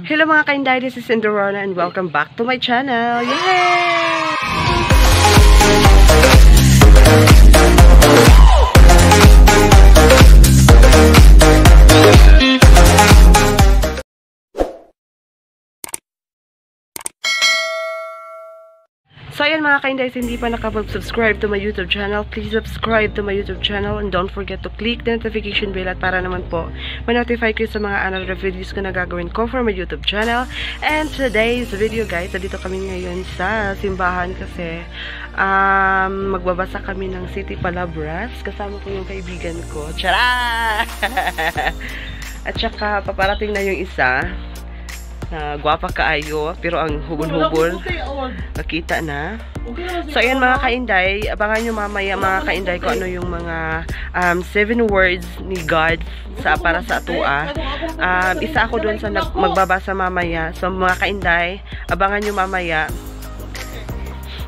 Hello mga kainday, this is Cinderella and welcome back to my channel. Yay! So ayan mga kainday, hindi pa nakapag-subscribe to my YouTube channel, please subscribe to my YouTube channel and don't forget to click the notification bell at para naman po ma-notify kayo sa mga another videos ko na gagawin ko for my YouTube channel. And today's video guys, dito kami ngayon sa simbahan kasi magbabasa kami ng City Palabras. Kasama ko yung kaibigan ko. Tara! At saka paparating na yung isa. Gwapa kaayo, pero ang hubon-hubon nakita na. So ayan mga kainday, abangan nyo mamaya mga kainday kung ano yung mga 7 words ni God sa para sa atua. Isa ako doon sa magbabasa mamaya. So mga kainday, abangan nyo mamaya.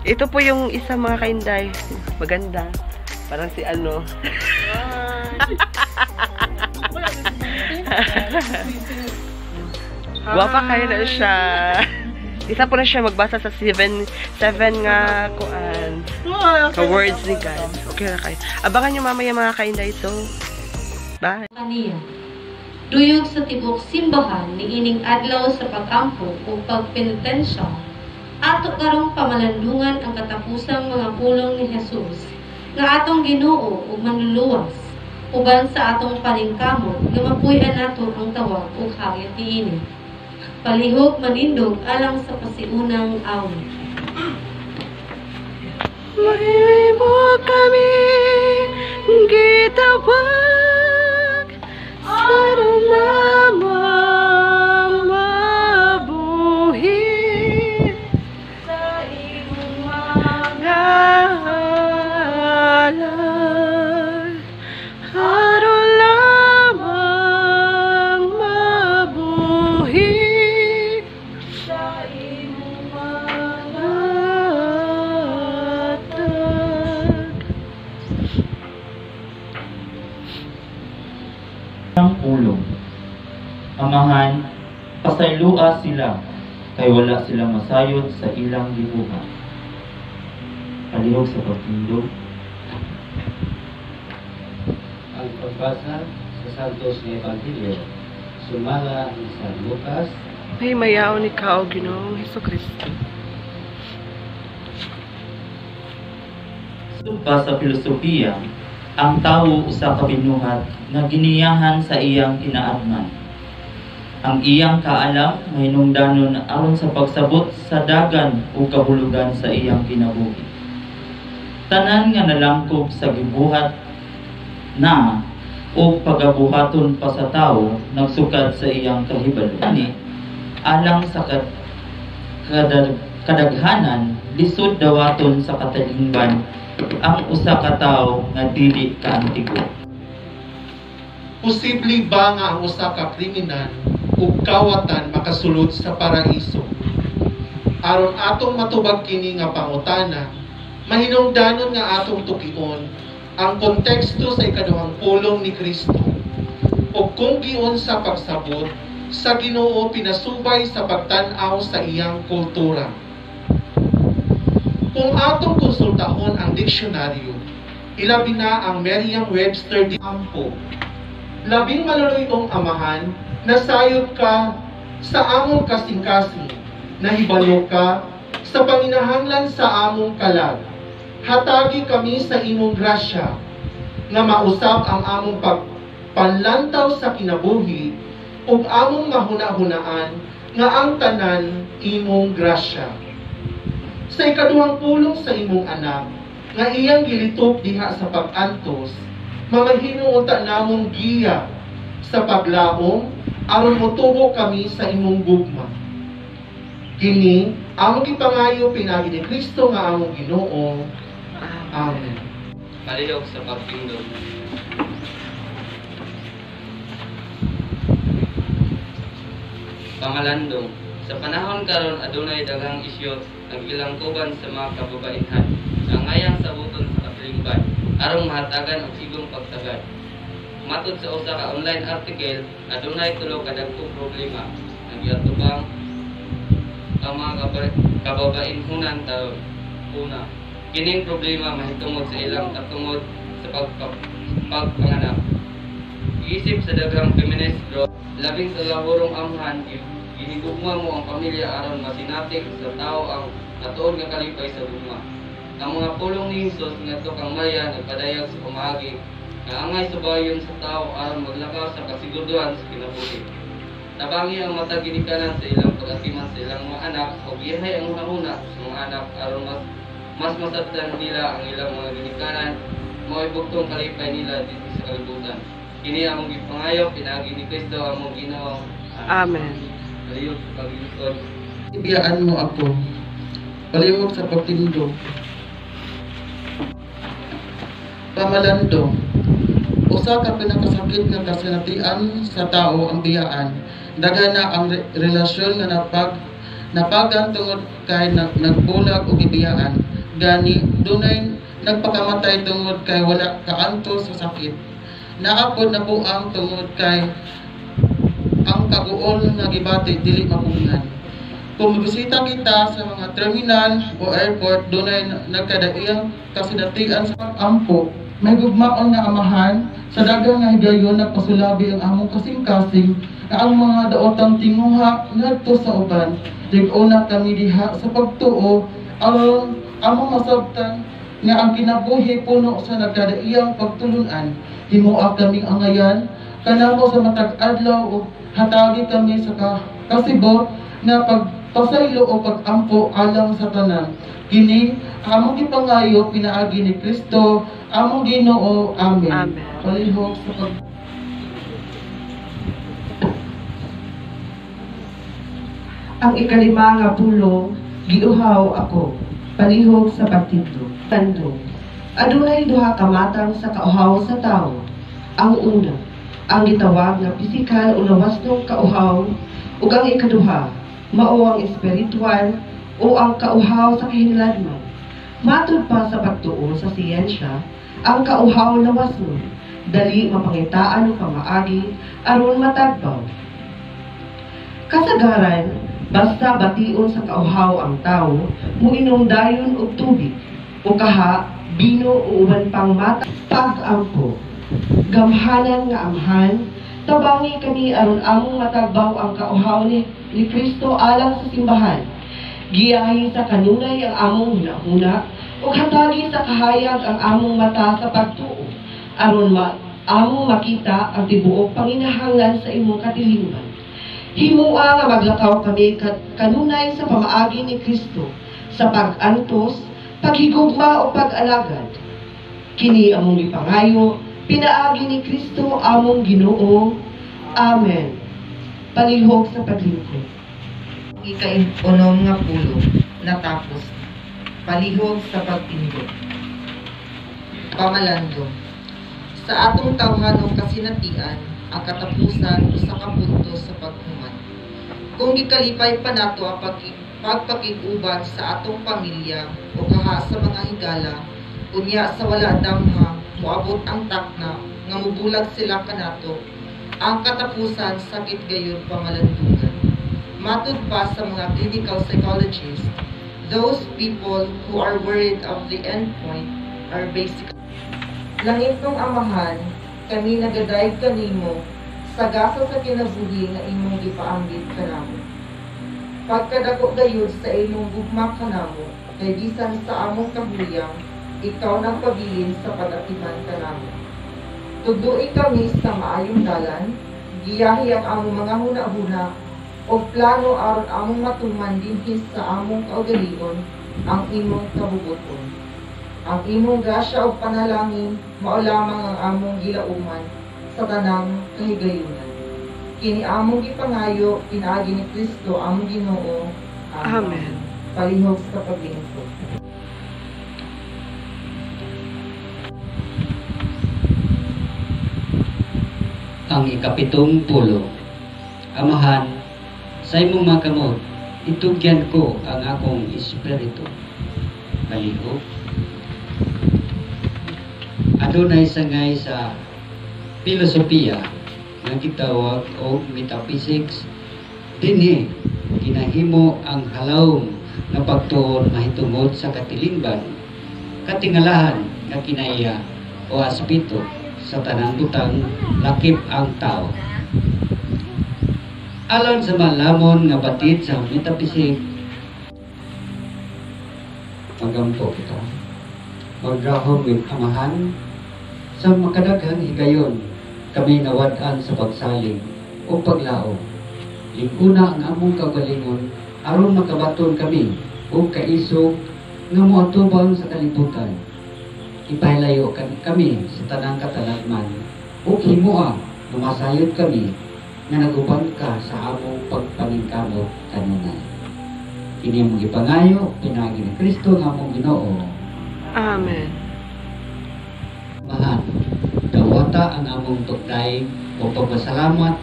Ito po yung isa mga kainday. Maganda. Parang si ano. Gwapa kayo na siya. Isa po na siya magbasa sa 7 nga kuan ka words ni God. Okay na kayo. Abangan nyo mamaya mga kainday. So, bye. Kaniya. Duyog sa tibok simbahan niining adlaw sa pag-ampo o pagpenitensya, ato karong pamalandungan ang katapusang mga pulong ni Jesus nga atong Ginoo ug manluluwas uban sa atong paningkamot nga mapuy-an nato ang tawag ug hagit niini. Palihog manindog alang sa pasiunang awit. Mahimo kami gitawag sa lamang mabuhi sa imong mga alay. Aron lamang mabuhi sa imong mga atag. Ang pulong. Amahan, pasaylua sila, kay wala sila masayod sa ilang gibuhat. Palihog sa pagtindog. Ang pagbasa sa Santos nga Ebanghelyo sumala ni San Lucas. May mayaon ikaw, Ginoong Hesukristo. Sumpa sa filosofiya, ang tawo usa ka binuhat nga giniyahan sa iyang kinaadman. Ang iyang kaalam mahinungdanon aron sa pagsabot sa dagan o kahulugan sa iyang kinabuhi. Tanan nga nalangkob sa gibuhat na o pagabuhaton pa sa tawo nagsukad sa iyang kahibalo. Ani alang sa kadaghanan, lisod dawaton sa katalingban ang usa ka tawo nga dili kaantigo. Posible ba nga ang usa ka kriminal ug kawatan makasulod sa paraiso? Aron atong matubag kini nga pangutana, mahinungdanon nga atong tukion ang konteksto sa ikaduhang pulong ni Kristo. O kung giun sa pagsabot sa Ginoo pinasubay sa pagtan-aw sa iyang kultura. Kung atong konsultahon ang diksyonaryo, ilabi na ang Merriam-Webster di ampo. Labing maluluyong amahan, nasayod ka sa among kasing-kasing, nahibalo ka sa panginahanglan sa among kalag. Hatagi kami sa imong grasya, nga mausab ang among pagpanlantaw sa kinabuhi, ug among mahuna-hunaan nga ang tanan imong grasya. Sa ikaduhang pulong sa imong anak, nga iyang gilitok diha sa pag-antos, mamahimo unta namong giya sa paglaom, aron motubo kami sa imong gugma. Kini among gipangayo pinaagi ni Kristo nga among Ginoo. Amen. Palihog sa pagtindog. Pangalandong. Sa panahon karon adunay daghang isyu ang gilangkoban sa mga kababaihan ang angayang sabuton sa katilingban aron mahatagan og igong pagtagad. Matod sa usa ka online article, adunay tulo ka dagkong problema. nga giatubang ang mga kababainhonan karon. Una, kining problema mahitungod sa ilang katungod sa pagpanganak. Giisip sa daghang feminist group, labing sa lahurong amhan, gihigugma mo ang pamilya aron masinatik sa tao ang matuod nga kalipay sa gugma. Ang mga pulong ni Hesus ngadto kang Maria nagpadayag sa pamaagi nga angay subayon sa tao aron maglakaw sa kasiguraduhan sa kinabuhi. Tabangi ang matag ginikanan sa ilang pag-atiman sa ilang mga anak o giyahay ang hunahuna sa mga anak aron mas mas masabtan nila ang ilang mga ginikanan, mao'y bugtong kalipay nila didto sa kalibutan. Kini among gipangayo pinaagi ni Kristo among Ginoo. Amen. Palihog sa paglingkod. Ibiyaan mo ako. Palihog sa pagtindog. Pamalandong. Usa ka pinakasakit nga kasinatian sa tao ang biyaan. Daghan na ang relasyon nga napagan tungod kay nagbulag og gibiyaan. Gani dunay nagpakamatay tungod kay wala kaantos sa sakit. Naa pod nabuang tungod kay ang kaguol nga gibati dili mapugngan. Kung mobisita kita sa mga terminal o airport, dunay nagkadaiyang kasinatian sa pag-ampo. May gugmaon nga amahan, sa daghang nga higayon nagpasulabi ang among kasing-kasing nga ang mga daotang tinguha ngadto sa uban. Lig-on kami diha sa pagtuo aron among masabtan nga ang kinabuhi puno sa nagkadaiyang pagtulunan. Himoa kaming angayan kanamo sa matag adlaw ug hatagi kami sa kasibot nga pagpasaylo o pag-ampo alang sa tanan. Kini among gipangayo pinaagi ni Kristo among Ginoo. Amen. Amen. Palihog sa pag Ang ikalima nga pulong, giuhaw ako, palihog sa pagtindog. Tandog. Adunay duha ka matang sa kauhaw sa tawo. Ang una, ang gitawag nga pisikal o lawasnong kauhaw, ug ang ikaduha, mao ang espiritual o ang kauhaw sa kahinlalman. Matud pa sa pagtuo sa siyensya, ang kauhaw lawasnon, dali mapangitaan og pamaagi aron matagbaw. Kasagaran, basta bation sa kauhaw ang tawo, moinom dayon og tubig, o kaha, bino o uban pang mata. Pag-ampo. Gamhanan nga Amahan, tabangi kami aron among matagbaw ang kauhaw ni Kristo alang sa simbahan. Giyahi sa kanunay ang among hunahuna ug hatagi sa kahayag ang among mata sa pagtuo aron among makita ang tibuok panginahanglan sa imong katilingban. Himua nga maglakaw kami kanunay sa pamaagi ni Kristo sa pag-antos, paghigugma o pag-alagad. Kini among gipangayo pinaagi ni Kristo among Ginoo. Amen. Palihog sa paglingkod. Ikaunom nga pulong natapos. Palihog sa pagtindog. Pamalandong. Sa atong tawhanong kasinatian, ang katapusan usa ka punto sa paghuman. Kung gikalipay pa nato ang pagpakig-uban sa atong pamilya o kaha sa mga higala, unya sa wala damha, moabot ang takna nga mobulag sila kanato, ang katapusan sakit gayud pamalandungan. Matud pa sa mga clinical psychologists, those people who are worried of the end point are basically Langitnong Amahan, kami nagadayeg kanimo sa gasa sa kinabuhi nga imong gipaambit kanamo. Pagkadako gayud sa imong gugma kanamo, kay bisan sa among kahuyang, ikaw nagpabilin sa pag-atiman kanamo. Tudloi kami sa maayong dalan, giyahi ang among mga hunahuna o plano aron among matuman dinhi sa among kaugalingon ang imong kabubuton. Ang imong grasya ug panalangin mao lamang ang among gilauman sa tanang kahigayunan. Kini among gipangayo pinaagi ni Kristo among Ginoo. Amen. Amen. Palihog sa paglingkod. Ang ikapitong pulong. Amahan, sa imong mga kamot, itugyan ko ang akong espiritu. Palihog. Adunay sangay sa filosofiya nga gitawag og metaphysics Dinhi ginahimo ang halawom nga pagtuon mahitungod sa katilingban, katingalahan nga kinaiya o aspeto sa tanang butang lakip ang tao. Alang sa malamon nga batid sa metapisik, magampo kita. Maggahom ng Amahan, sa makadaghang higayon kami nawad-an sa pagsalig o paglaom. Lig-una ang among kaugalingon aron makabaton kami og kaisog nga moatubang sa kalibutan. Ipahilayo kami sa tanang katalagman ug himoa nga masayod kami nga naguban ka sa among pagpaningkamot kanunay. Kini among gipangayo pinaagi ni Kristo nga among Ginoo. Amen. Amahan, dawata ang among pagdaig o pagpasalamat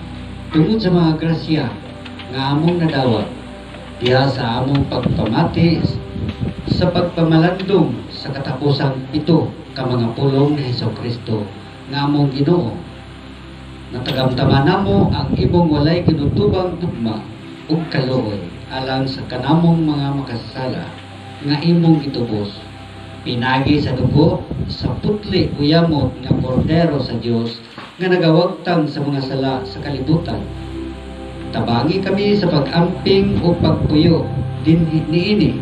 tungod sa mga grasya nga among nadawat diha sa among pagpamati sa pagpamalandong sa katapusang 7 ka mga pulong ni Hesus Kristo nga among Ginoo. Natagamtaman namo ang imong walay kinutubang gugma ug kaluoy alang sa kanamong mga makasasala nga imong gitubos pinagi sa dugo sa putli o yamot nga kordero sa Dios nga nagawagtang sa mga sala sa kalibutan. Tabangi kami sa pag-amping o pagpuyo din niini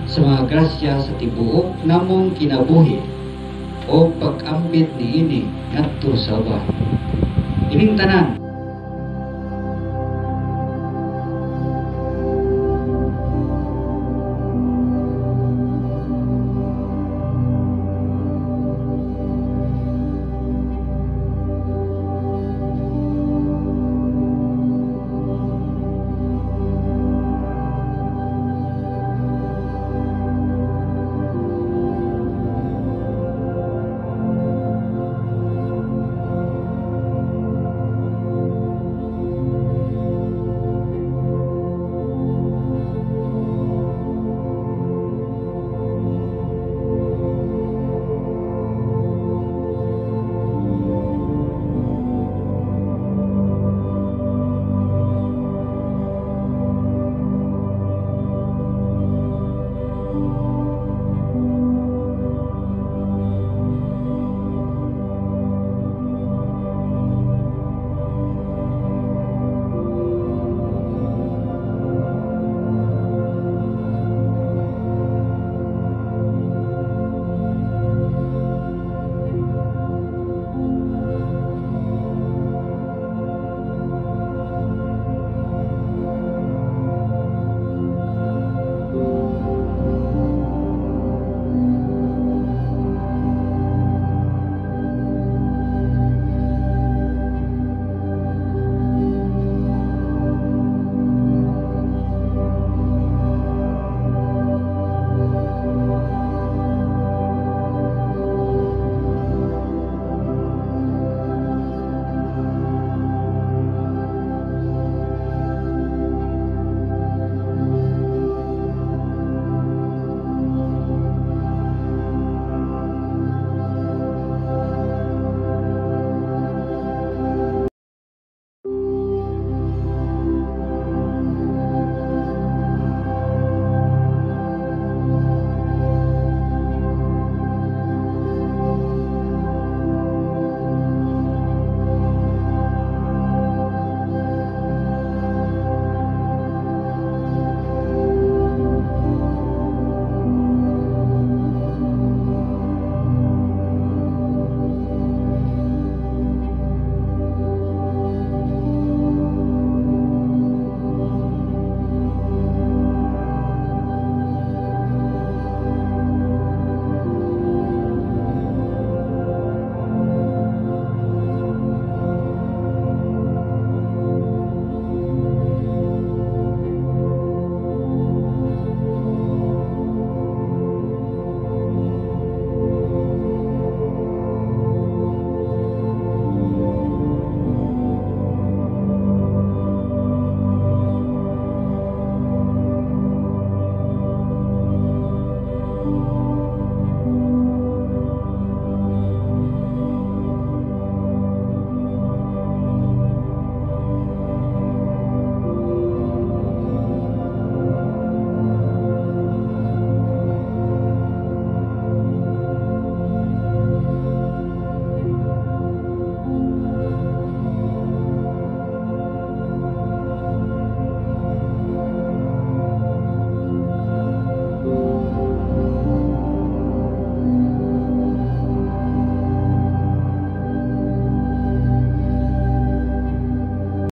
sa mga grasya sa tibuok namong kinabuhi o pag-ambit niini ngadto sa uban. Ining tanan